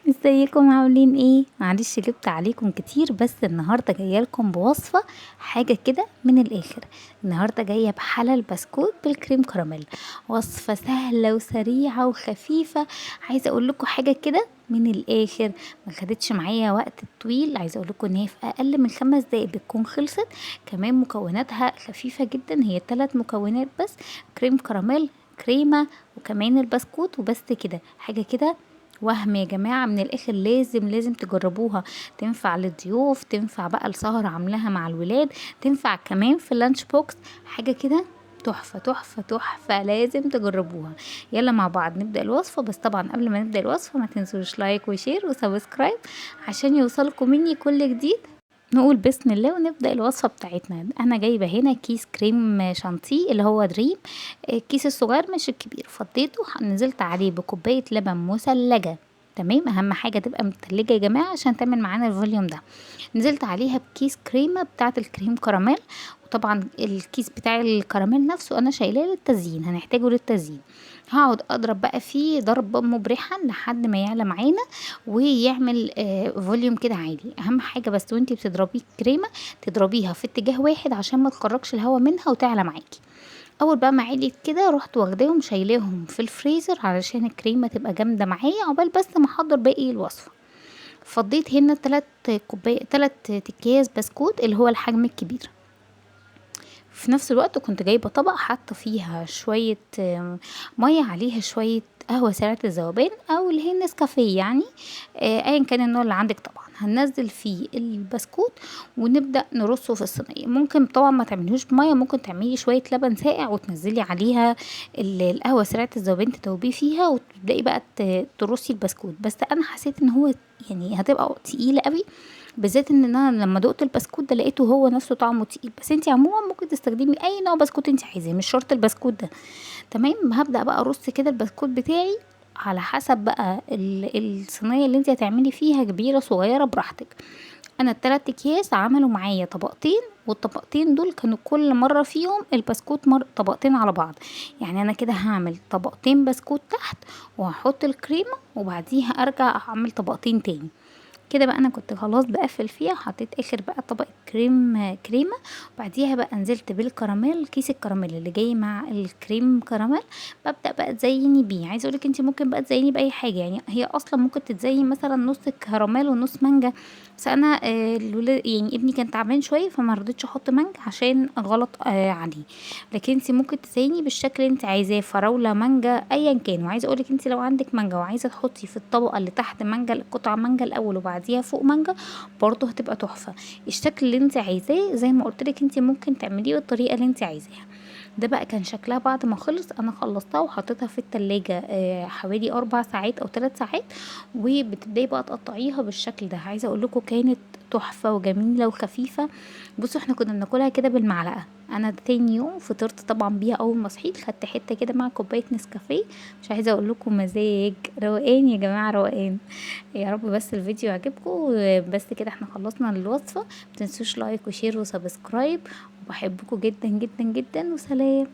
ازيكم عاملين ايه؟ معلش جبت عليكم كتير، بس النهارده جاية لكم بوصفه حاجة كده من الاخر. النهارده جاية بحلى البسكوت بالكريم كراميل، وصفه سهلة وسريعة وخفيفة. عايزه اقول لكم حاجة كده من الاخر، ما خدتش معايا وقت طويل. عايزه اقول لكم ان هي في اقل من 5 دقايق بتكون خلصت. كمان مكوناتها خفيفة جدا، هي 3 مكونات بس: كريم كراميل، كريمة، وكمان البسكوت، وبس كده. حاجة كده وهم يا جماعة من الاخر، لازم تجربوها. تنفع للضيوف، تنفع بقى لسهرة عاملاها مع الولاد، تنفع كمان في ال lunch box. حاجة كده تحفة تحفة تحفة، لازم تجربوها. يلا مع بعض نبدأ الوصفة. بس طبعا قبل ما نبدأ الوصفة ما تنسوش like و share و subscribe عشان يوصلكم مني كل جديد. نقول بسم الله ونبدأ الوصفة بتاعتنا. انا جايبة هنا كيس كريم شانتيه اللي هو دريم، الكيس الصغير مش الكبير. فضيته، نزلت عليه بكوباية لبن مثلجة، تمام؟ اهم حاجة تبقى متلجة يا جماعة عشان تعمل معانا ال volume ده. نزلت عليها بكيس كريمة بتاعة الكريم كراميل، وطبعا الكيس بتاع الكراميل نفسه انا شايلاه للتزيين، هنحتاجه للتزيين. هقعد اضرب بقى فيه ضربة مبرحة لحد ما يعلى معانا ويعمل volume كده عالي. اهم حاجة بس وانتي بتضربيه الكريمة تضربيها في اتجاه واحد عشان ما تخرجش الهواء منها وتعلى معاكي. اول بقى ما عليت كده رحت واخداهم شايلاهم في الفريزر علشان الكريمة تبقى جامدة معايا عقبال بس ما احضر باقي الوصفة. فضيت هنا 3 اكياس بسكوت اللي هو الحجم الكبير. في نفس الوقت كنت جايبة طبق حاطة فيها شوية مية عليها شوية قهوة سريعة الذوبان او اللي هي النسكافيه، ايا كان النوع اللي عندك. طبعا هننزل فيه البسكوت ونبدأ نرصه في الصينية. ممكن طبعا ما تعمليهوش بمية، ممكن تعملي شوية لبن ساقع وتنزلي عليها القهوة سريعة الذوبان تدوبيه فيها وتبدأي بقى ترصي البسكوت. بس انا حسيت ان هو هتبقى تقيلة قوي، بالذات ان انا لما دقت البسكوت ده لقيته هو نفسه طعمه تقيل. بس انتي عموما ممكن تستخدمي اي نوع بسكوت انتي عايزاه، مش شرط البسكوت ده، تمام؟ هبدأ بقى ارص كده البسكوت بتاعي على حسب بقى الصينية اللي انتي هتعملي فيها، كبيرة صغيرة براحتك. انا التلات اكياس عملوا معايا طبقتين، والطبقتين دول كانوا كل مرة فيهم البسكوت طبقتين على بعض. انا كده هعمل طبقتين بسكوت تحت وهحط الكريمة وبعديها ارجع اعمل طبقتين تاني كده. بقى انا كنت خلاص بقفل فيها، وحطيت اخر بقى طبقة كريمة، وبعديها بقى نزلت بالكراميل، كيس الكراميل اللي جاي مع الكريم كراميل. ببدأ بقى تزيني بيه. عايزة اقولك انتي ممكن بقى تزيني بأي حاجة، هي اصلا ممكن تتزين مثلا نص كراميل ونص مانجا، بس انا، ابني كان تعبان شوية فما رضيتش احط مانجا عشان غلط عليه. لكن انتي ممكن تزيني بالشكل اللي انتي عايزاه، فراولة، مانجا، ايا كان. وعايزة اقولك انتي لو عندك مانجا وعايزة تحطي في الطبقة اللي تحت مانجا، قطع مانجا الاول وبعديها فوق مانجا، برضو هتبقى تحفة. الشكل اللي انتي عايزاه زي ما قلت لك انتي ممكن تعمليه بالطريقة اللي انتي عايزاها. ده بقى كان شكلها بعد ما خلص. انا خلصتها وحطيتها في التلاجة، حوالي 4 ساعات او 3 ساعات، وبتبداي بقى تقطعيها بالشكل ده. عايزه اقول لكم كانت تحفة وجميلة وخفيفة. بصوا احنا كنا بناكلها كده بالمعلقه. انا تاني يوم فطرت طبعا بيها اول ما صحيت، خدت حتة كده مع كوباية نسكافيه. مش عايزه اقول لكم مزاج روقان يا جماعة، روقان. يا رب بس الفيديو يعجبكم. بس كده احنا خلصنا الوصفة. متنسوش like و share و subscribe، وبحبكم جدا جدا جدا، وسلام.